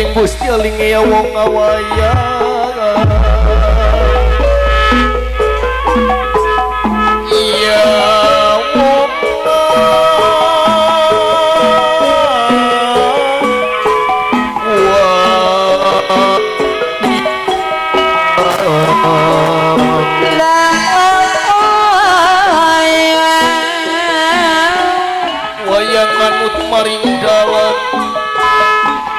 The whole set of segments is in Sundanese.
Ing Gusti aling ya wong ngawayang iya wong wayang manut maring dalan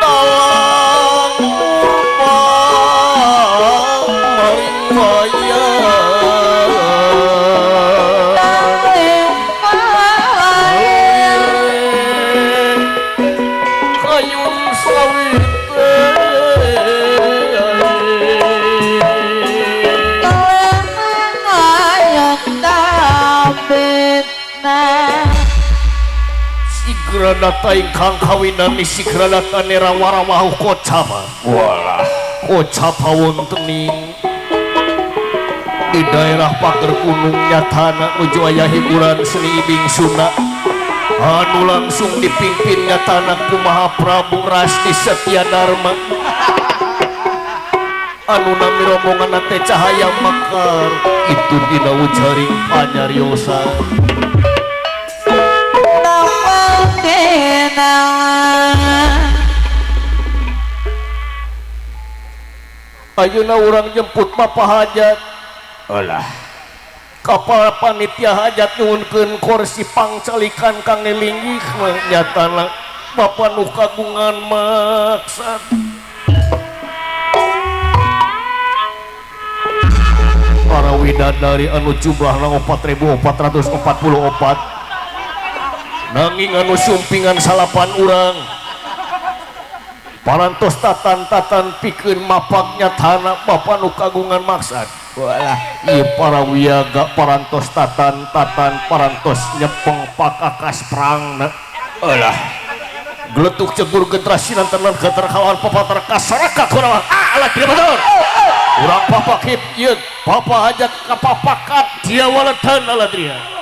dalang maring wayang kayun sawite Sigranata ingkang kawinani sigranata nerawarawau kocapa. Walah, kocapa wonten ing di daerah Pager Gunung nyatana nuju aya hiburan seni ibing Sunda anu langsung dipimpin nyatana ku Maha Prabu Rasti Setia Dharma anu nami rombongan teh Cahaya Mekar itu dina ujaring panyariosan. Ayeuna urang jemput Bapak Hajat. Olah. Kapal panitia hajat nyuhunkeun kursi pangcalikan kang linggih nyatana Bapak nu kagungan maksad. Para widadari anu jumlahna 4444 nanging anu sumpingan salapan urang parantos tatan-tatan pikeun mapaknya tanah Bapak nu kagungan maksad. Walah, ieu para wiyaga parantos tatan-tatan parantos nyepeng pakakas perangna. Olah, geletuk cegur generasi lantaran getar kawan papatar kasaraka kurawan. Ah, alah tidak betul. Urang papakip ieu Bapak hajat kapapakat dia waledan alah dia.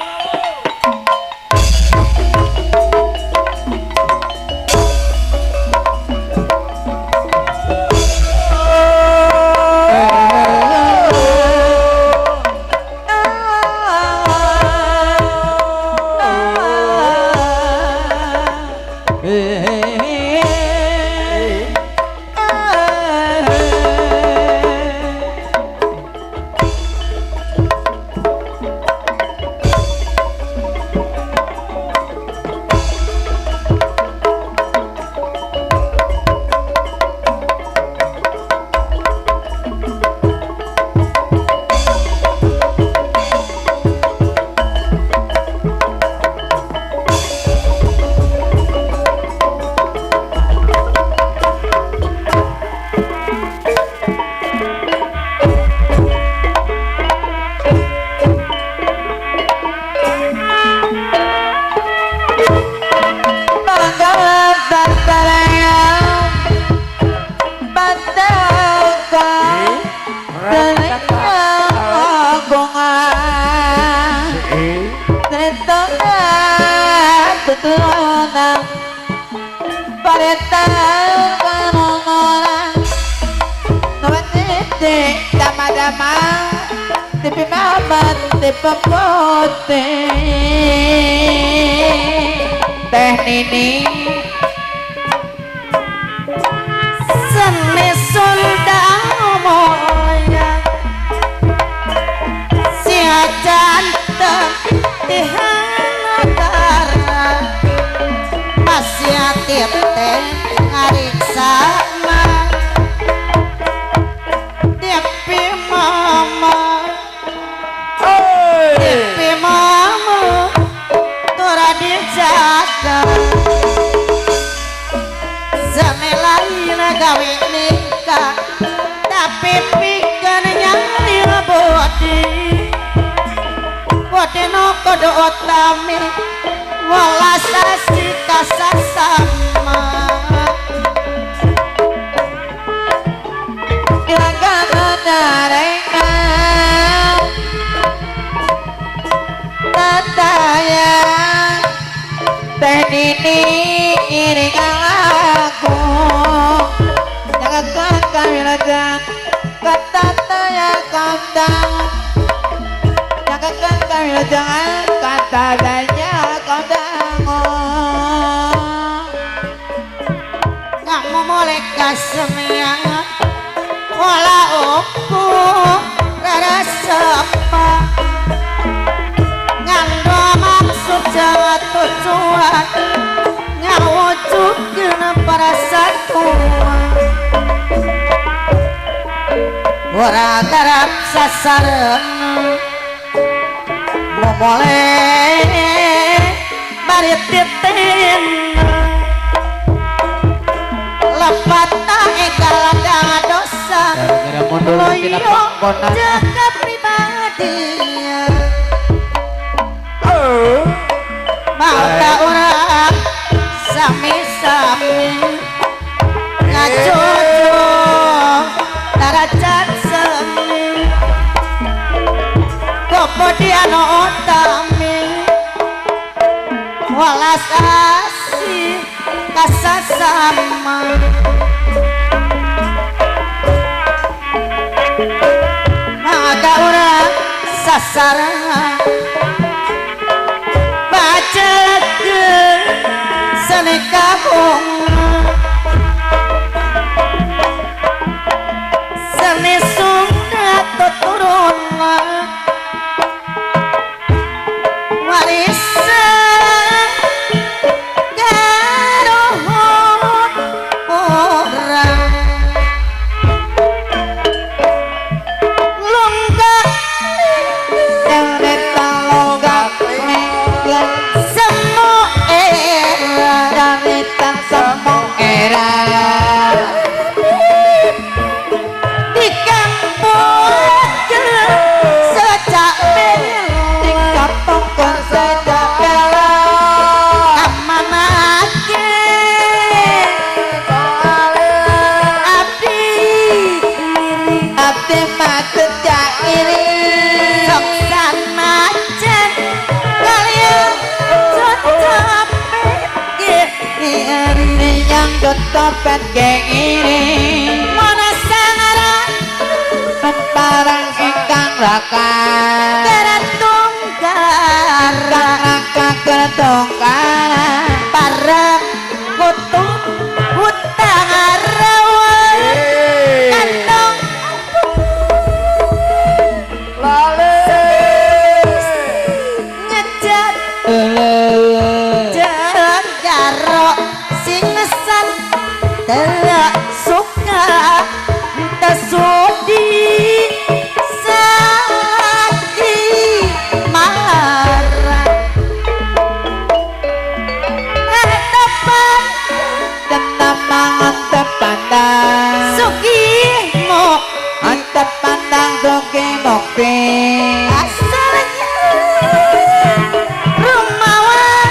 Teh Nini seni Sunda moyang sia jantan dihanatara masih teh ngariksana depi mama depi mama tora dijaga zamelaina gawe nikah tapi pikan nyari bodi bodi no kodo otami welas asih kasasama Teh Nini iring aku Wilujeng katataya kondang nyangkakeun kawilujengan katataya kondang. Kamu mulai kasemian wala oku rarasapa nganggo maksud jawa tujuan ngawujudkeun parasatuan ora garap sasaran momole bari titen lepat kaladang dosa gara-gara mundur tina panggonan jaga pribadi mau tak urang sami-sami ngajojo darajat seni kepediano utami welas asih kasasama maka urang sasaran bacelekeun seni kabunga seni Sunda tuturunna warisan karuhun urang lunggak cerita longgak lenggang semua era cerita semua era di kampung sejak di kampung sejak bela amanake abdi abdi matut cak iri sok sanajan kalian cocok iri yang cocok iri mana sangaran parang ingkang raka keratungkara raka keratungkara parang kutu hutang rawan kantong lale ngejat jenggarok sing ngesan telak suka tesudi salaki marah tepan tepan tepandang sugih mok tepandang sugih mukti asalnya rumawan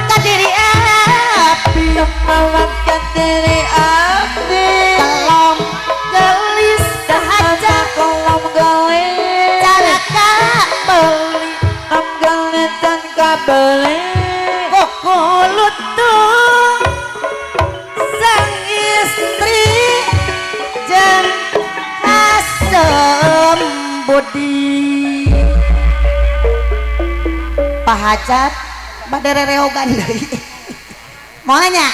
kadiri api rumawan kadiri api kelom gelis sahaja kelom gelis cara kabeli gelis dan kabeli koko lutung sang istri jeung asem budi pahajat bade rereogan deui moal nya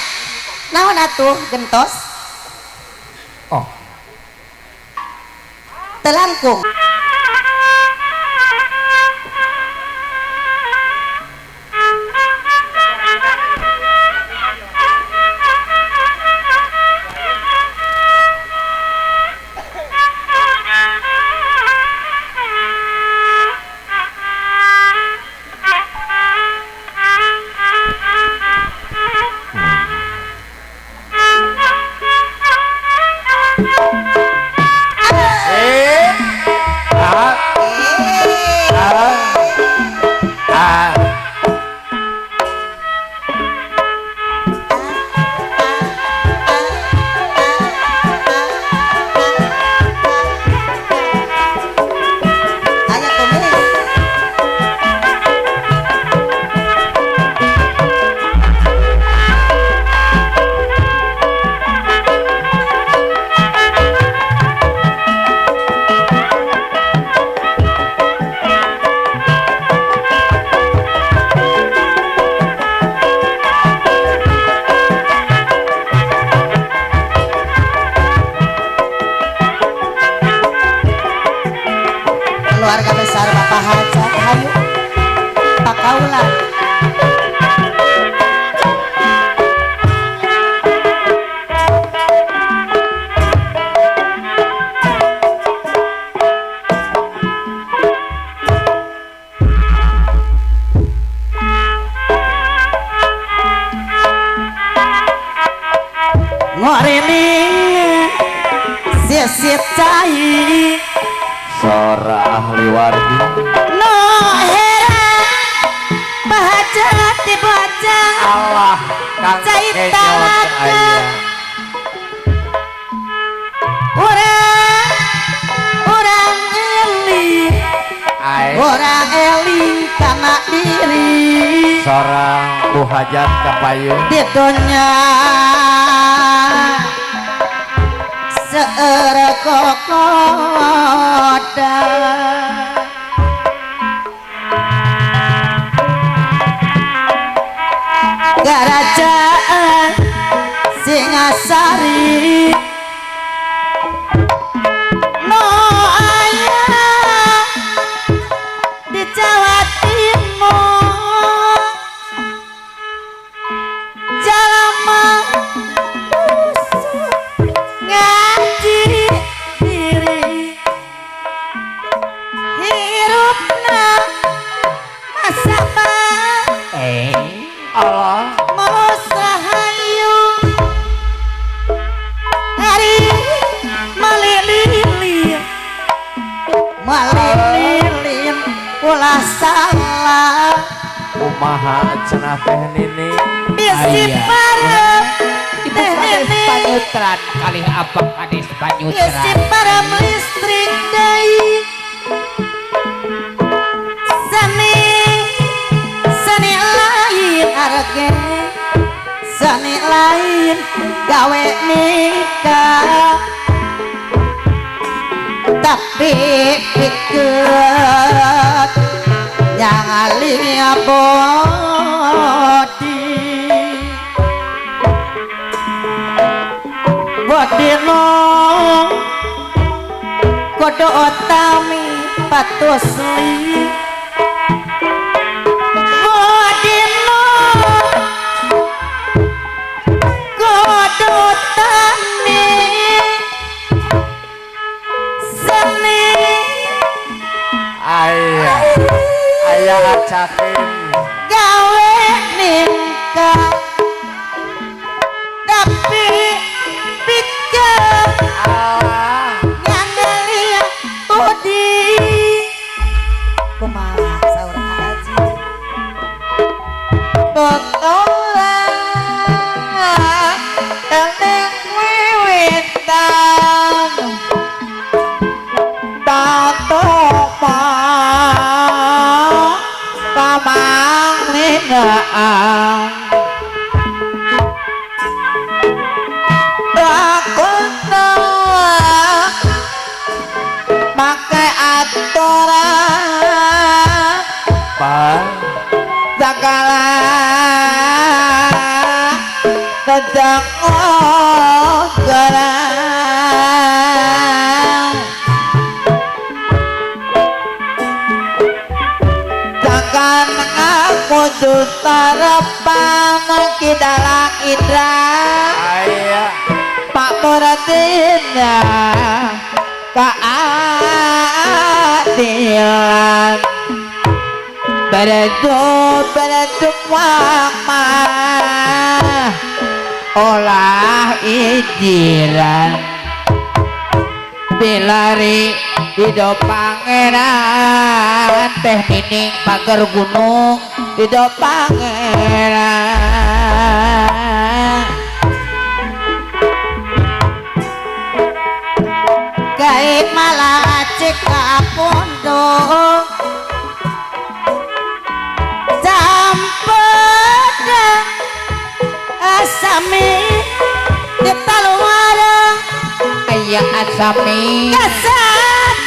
naon atuh gentos oh telangkung. Kaula ngoriling sisip cai sora ahli wargi no heran bahajat dibaca Allah kang cai talaka urang eling urang eling kana diri sorang Bu Hajat kapayun di dunya seueur kokoda Kerajaan Singasari no aya di Jawa Timur jalma ngaji diri hirupna masa Allah mosahayu hari malililin malililin ulah salah kumaha cenah teh nini bisi parem Ibu Kades Panyutran kalih abang Kades Panyutran bisi parem listrik deui seni seni lain arge seni lain gawe nikah tapi pikir jangan bodi bodi no kodo otami patusli bodi no kodo otami seni ayah ayah acakin gawe ningkah tapi pikir ngangeliat budi kumaha saur aji botola eleng wiwitan tatopa kamang lingaan lakona make aturan pa segala tentang ogara jangan aku tarapan kidalang indra ayah Pak Muratina keadilan beredu beredu wama olah ijiran bilari dido pangeran teh nining pagar gunung dido pangeran gae malah cek pondok campeda asami di taluara aya asami kasa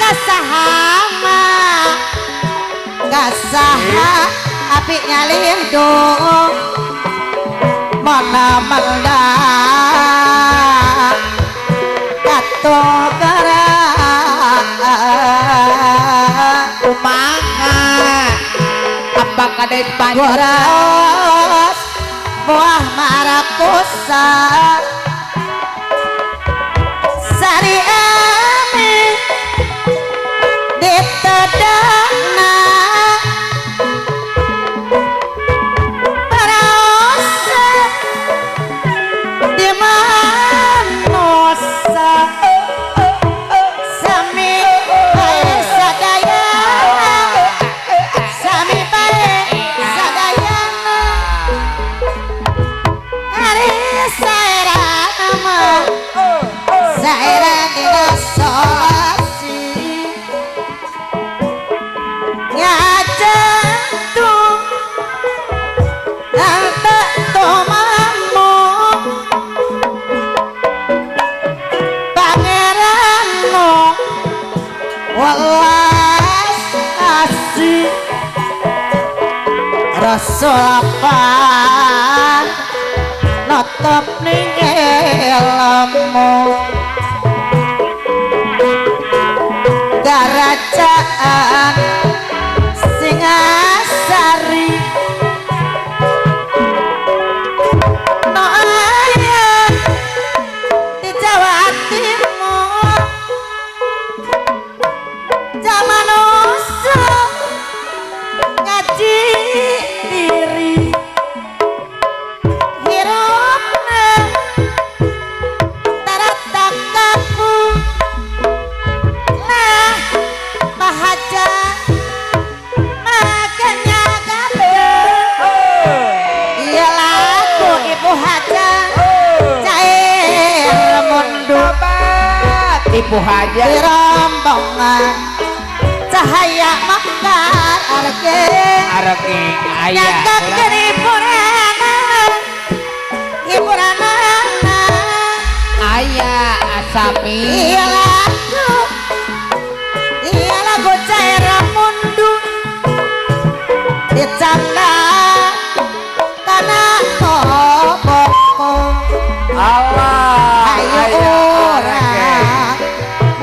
kasahama kasaha api nyalindung mana menda katogara kumaha apa kades Sanes panyutran Goras buah marakosa sari ame ditedana paraosa di manosa sami bae sadayana sami bae sadayana ari saerana mah saera dina solasi ngajentu anta tomamu pangeranmu welas asih Rasul notop ning elmu kerajaan Singasari no aya di Jawa Timur zaman usum ngaji diri hirupna taratak kaku nah bahaja makanya gatel iya lagu ibu haja cair mundur Ibu haja di rombongan cahaya mekar arge arege aya nyangkakeun hiburanana hiburanana aya asami iya lagu cair mundur dicanda tanah toboko Allah ayo orang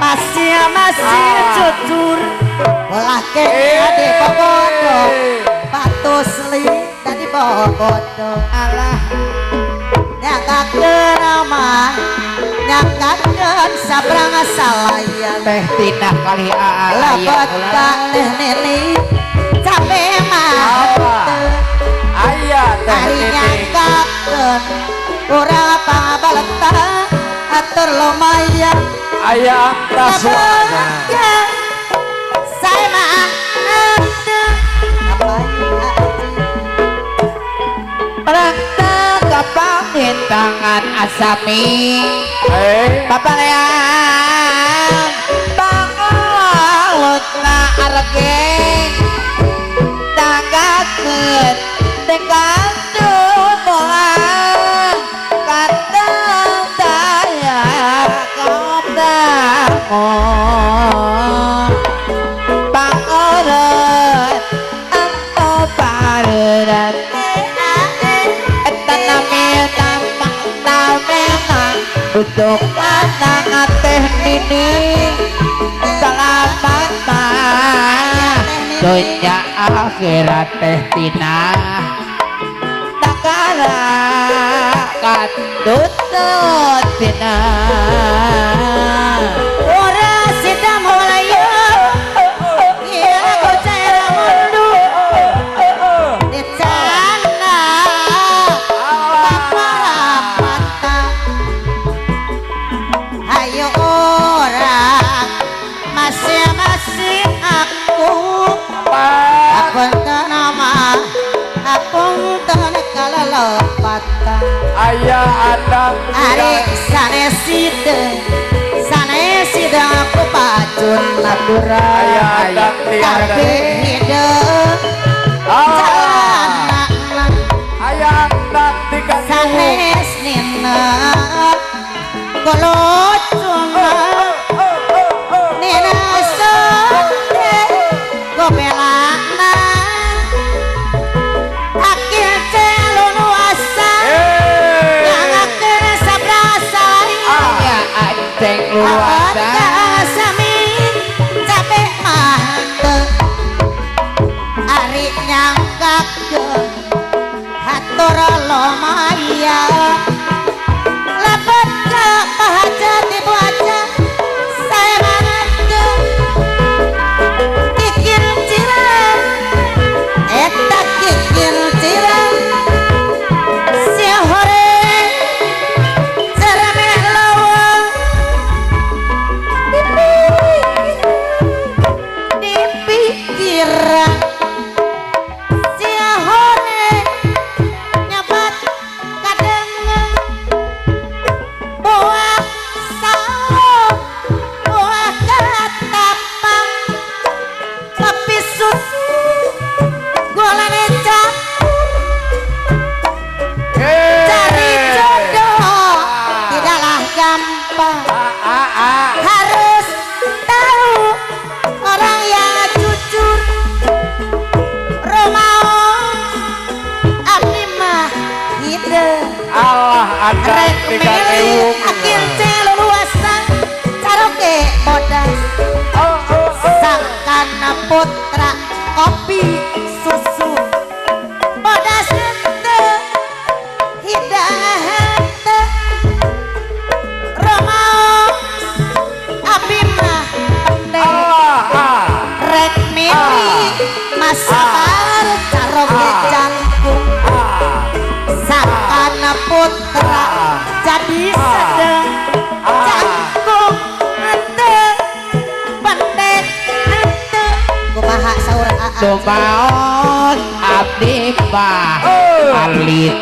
masih masih jujur bolah ke di bobodo patus li tadi bobodo alah nyangkakeun amah nyangkakeun sabrang salayan teh tinah kali aa lebet ka teh nini cabe mah teu aya teh ari nini nyangkakeun urang pangabaleta atur lumayan aya angta suara saya mah Prangta kapangintangan asami papalean pangalut argeng tanggakeun tekan tumolang katang daya koptamu pangoret anto parerat untuk panang teh nini selamat mah dunia akhirat teh tina takara katutut tina ora sida mulayo iya kocera mundu di sana paparapata ayo orang masih masih aku apunten nama apunten kalalepatan aya andang ari sanesida sanesida aku pacun aturan aya andang kabeh hideung jalana aya andang tiga sanes nina kolocuna nina sote gobelana akil celun wasa yang akan sabrasa aya aceng luasa sami capek mah teu ari nyangkakeun Adan Rek tiga milih ewung. Akil celuluasa caroge bodas sangkana putra kopi susu bodas teu hidangan teu romaos abi mah pendek rek milih masabar caroge jangkung sangkana putra jadi sedang jangkung henteu pendek henteu kumaha saur aa? Dumaos abdi mah alit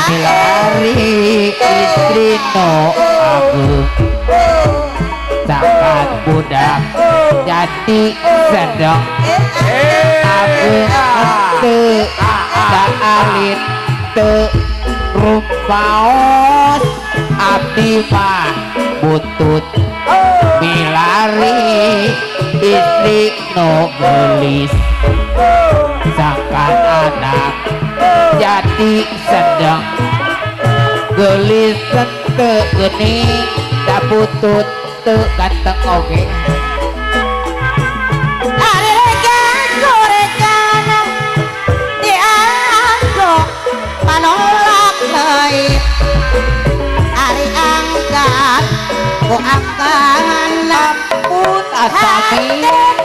milari istri no ageung sangkan budak jadi sedang ageung henteu da alit teu rupaos abdi mah butut milari istri no geulis sangkan anak jadi sedang geulis teu geuning da butut teu ganteng oge. Ari rekan gorekan dianggo panolak deui ari angkat ku angkat Ampun asami.